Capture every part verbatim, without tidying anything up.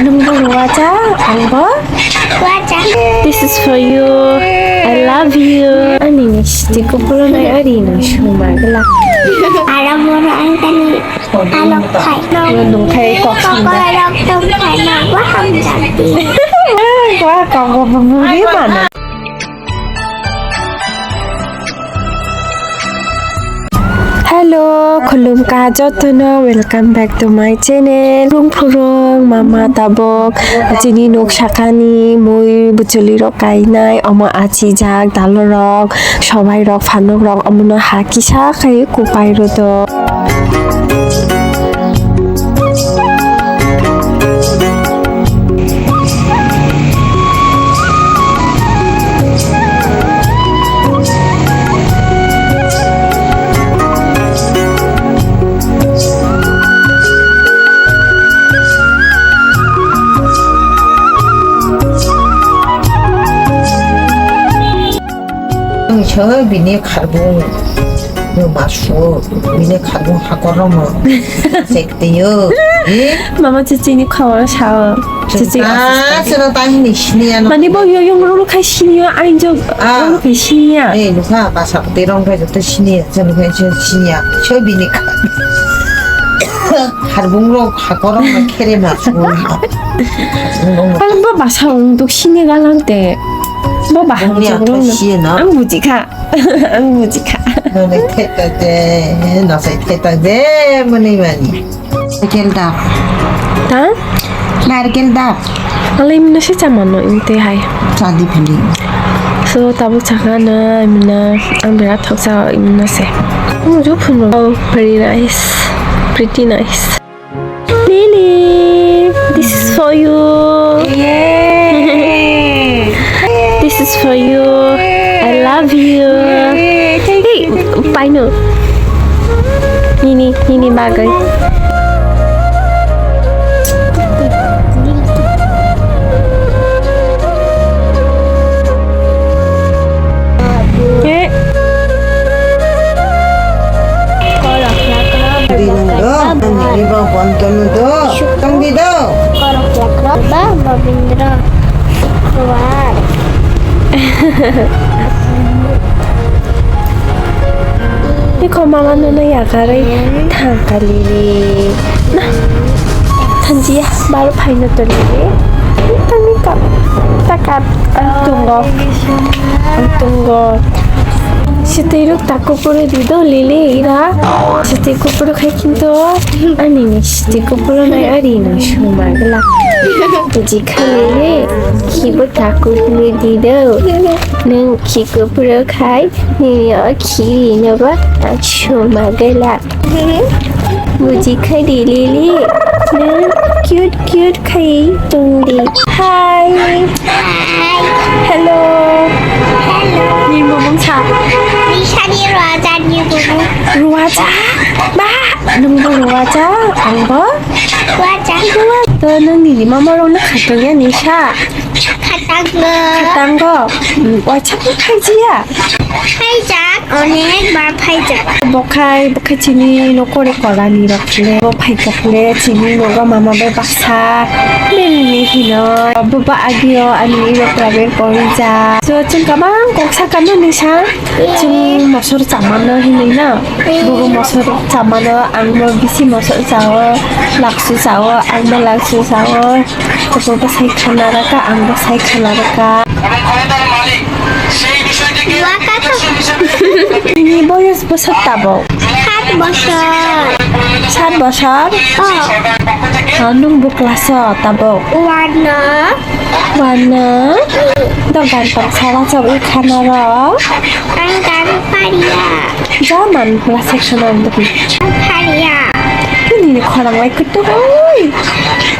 Nwngbo rwajak, angbo rwajak. This is for you. I love you. Ani ni siti kupulunai ari no suma gla. Ara boro ang tani alok khai. Nwng khai kok sanda. Kok rok tong khai na wa hamjak di. Wa kok bo bumuri mana. Hello, khulumkha jotono, welcome back to my channel. Phurung phurung mama tabok chini nuk sakani mui bwchwlwi rok kainai, omo achijak dalorok, sobai rok, phanuk rok, omono ha kisa khai kupai rwdo. Ang soi bini kharbung no masu, bini kharbung hakor rok no sek tiyo. Eh? Mama chichi ni khawar sao. Chichi ta, aswk. Chwla ta hini sini ano. Mani bo yo yung rong khai sini yo ain jo. Ah. Rong khai sini ya. Eh, nukha basa pati rong khai joto sini ya, chwla khai sini ya. Soi bini kharbung rok hakor rok no khere masu. Ang bo basa ung duk sini galang te. Bo baham. Bongni joglo atha no. Siya na? Ang buji kha. Ang buji kha. Nonai theta je, nasai theta je, mani mani. Narkel da. Ta? Narkel da. Alai mino se chamano inte hai. Chadi phali. So tabuk chakha na imina ang berat thok cha imina se. Ang jo phun. Oh, very nice. Pretty nice. Lily, this is for you. Yay. This is for you. I love you. Yay, thank you. Hey, paino. Nini, nini bagwi. Eh. Dino do, nini bo bontono do. Tongdi do. Korok yakro ba Babindra Sukruar. Iko mama nono yakarwi thangkha Lily. Na, thanjiya, baro phaino to Lily. Tangni ka, taka, ang tungo. Ang tungo. Sitwirok ta kupuro di do Lily ira. Sitwi kupuro khai kinto ani ni sitwi kupuro nai ari no suma gla. Buji kha Lily, khibo ta kupuro di do. Nwng khi kupuro khai, nini o khi no ba ta suma gla. Buji khai di Lily. Nwng cute cute khai tong di. Hi. Hi. Hello. Hello. Ni mumung sa? Ni sani Ruaja ni mumung. Ruaja? Ba, nwng bo Ruaja, ang bo? Ruaja. To nwng nini mama rok no khatong ya ni sa? Khatango. Khatango. Waisa bo phaijiya? Phaijak, onek bar phaijak. Bokhai, bokhai chini nokore korani rok le. Bo phaijak le chini nogo mama bai baksa. Bini hino. Boba agio ani iro private korija. So chwng kabang koksa kano nisa. Chwng mosor chamano hinwi na. Bobo mosor chamano, ang bo bisi mosor chao, laksu chao, ang bo laksu chao. Bobo bwsai khana rwkha, ang bwsai khana rwkha. Nini boyos bwswk tabuk? Sat bosor. Sat bosor? Oh. Ah, nwng bo class o tabuk? One o. One o? Dogan tong sara chawui khana rok? Ang gan pariya. Ja man class section o wngwi. Ang pariya. Nini khorang lai kwtwi.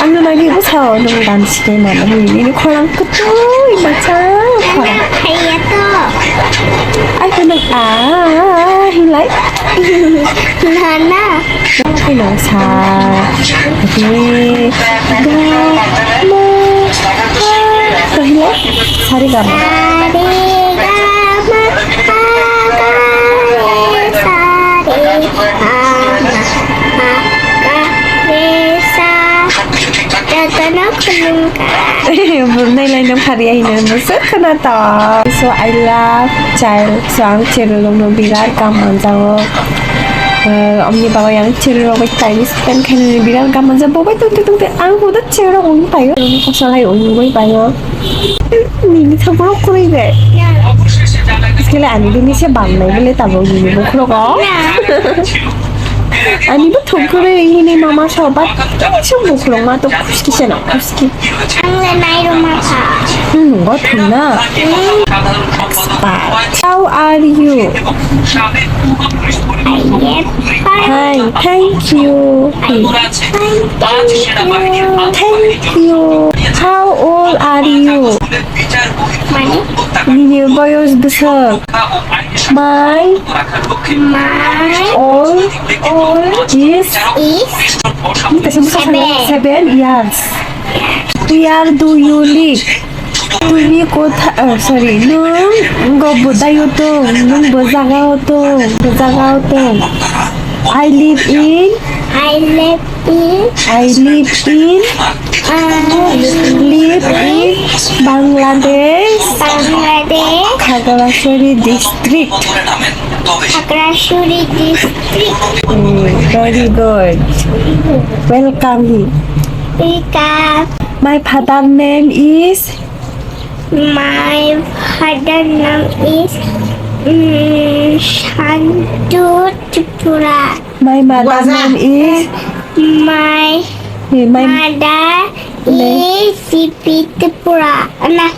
Ang no nai bo sao nwng dance khe mano nini khorang kwtwi masa khorang. Ang pariya to. Ai ko nang a hinlai. Na na. Kheno sa. Re ga ma. Ko hinlai. Sa re ga ma. Sa re ga ma, pa ga re sa re, pa ma, pa ga re sa. Jotono Burnai lai nang phari ai nang bwswk khwna to. So I love child. So ang cherry rok no birat gam manjago. Eh, amni bagwi ang cherry rok bai time spend khainani birat gam manjak. Bo bai tongte tongte ang huda cherry rok ung paio. Kosa lai ung bai paio. Nini thangbo rok kwrwi de. Skele ani bini se bam nai bele tabo nini bukhrogo. Ani bo thuk kwrwi hini mama so, but so bukhro ma to khuski se no, khuski. Ang le nai rw ma kha. Hmm, nungo thung na. Hmm. Expert. How are you? I am fine. Hi, thank you. I am fine, thank you. Thank you. How old are you? Mane? Nini boyos bwswk? My My old old is is seven. Seven years. Where do you live? Twi kotha, oh, sorry, nwng go bwdaio tong, nwng bo jagao tong, bo jagao tong. I live in I live in I live in uh, live in Bangladesh, Bangladesh, Khagrachari district. Khagrachari district. Mm, very good. Welcome. Welcome. My father name is My father name is mm, Shantu Tripura. My mother Waza. Name is My Eh, my mother name is Sipi Tripura. Na,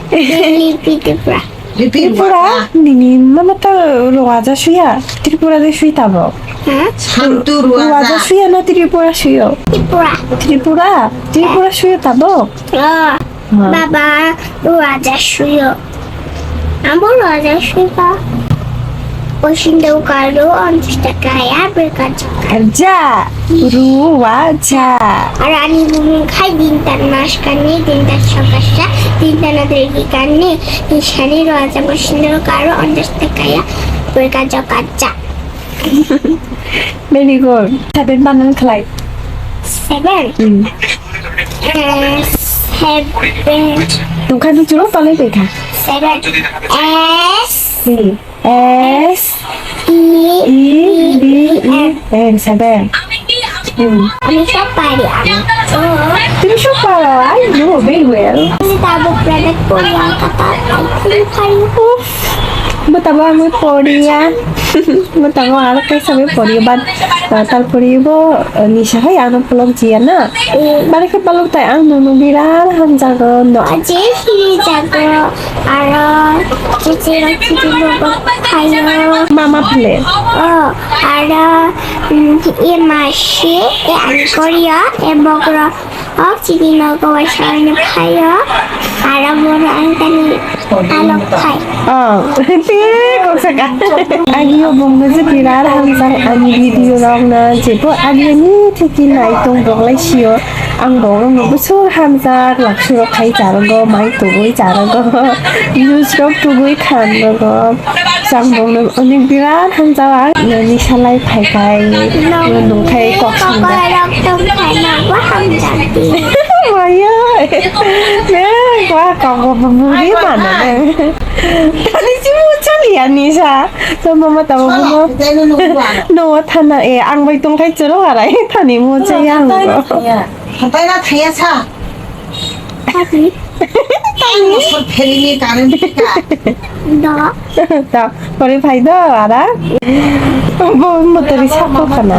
Sipi Tripura. Tripura? Nini mama ta Ruwaja suya? Tripura de sui tabo. Huh? Santu Ruwaja. Ruwaja suya na Tripura suyo? Tripura. Tripura? Tripura suyo tabo? Oh. Baba, Ruwaja suyo. Amo Ruwaja suyo. Oshindo karo onchis takaya berkaja. Kerja. Ruwaja. Arani bumung khai dintan mas kani, dintan sokasa, dintan adregi kani, nisani Ruwaja oshindo karo onchis takaya berkaja kaja. Very good. Seven banan khlai. Seven? Hmm. Eh, seven. Tungkha tu churuk palai bai kha. Seven. S. Hmm. S. E. E, B, E, N. N, seven. Hmm. Ami sab pari, ami. Oh. Tumi sab paro, I know very well. Ami tabuk product poriya kata, I think I Uff, bo tabuk ang poriya. Bo tabuk aro kaisa bai poriya, but, uh, tarpore bo, uh, nisa hai ano vlog jiya na. Mm. Bari khe balok tai ang nono birat hamjago no. Aje hiri jago aro chichi rok chichi rok khayo. Mama phale. Oh, aro, mm, e masi, e ang koriya, e bokro. Ok, chini nogo waisa ani phaio. Aro bono ang tani alok phai. Oh, ti kok saka. Ani yo bongno je birat hamjak ani video rok na jebo ani ani thiki nai tong rok lai sio. Ang bongno no busur hamjak laksu rok khai charogo, mai tugui charogo, news rok tugui khan rogo. Chang bongno onek birat hamjak ang nani salai phai kai nung khai kok sangja. Maya, ne kwa kok bo buri mana ne. Tani si mo chali ani sa. So mama tabo mo. No thana e ang bai tong khai choro arai thani mo chaya ang. Hatai na thaya sa. Tani. Tani. Bosor pherini current ka. Do. Ta, pore phai do, ara. Bo motori sako kana.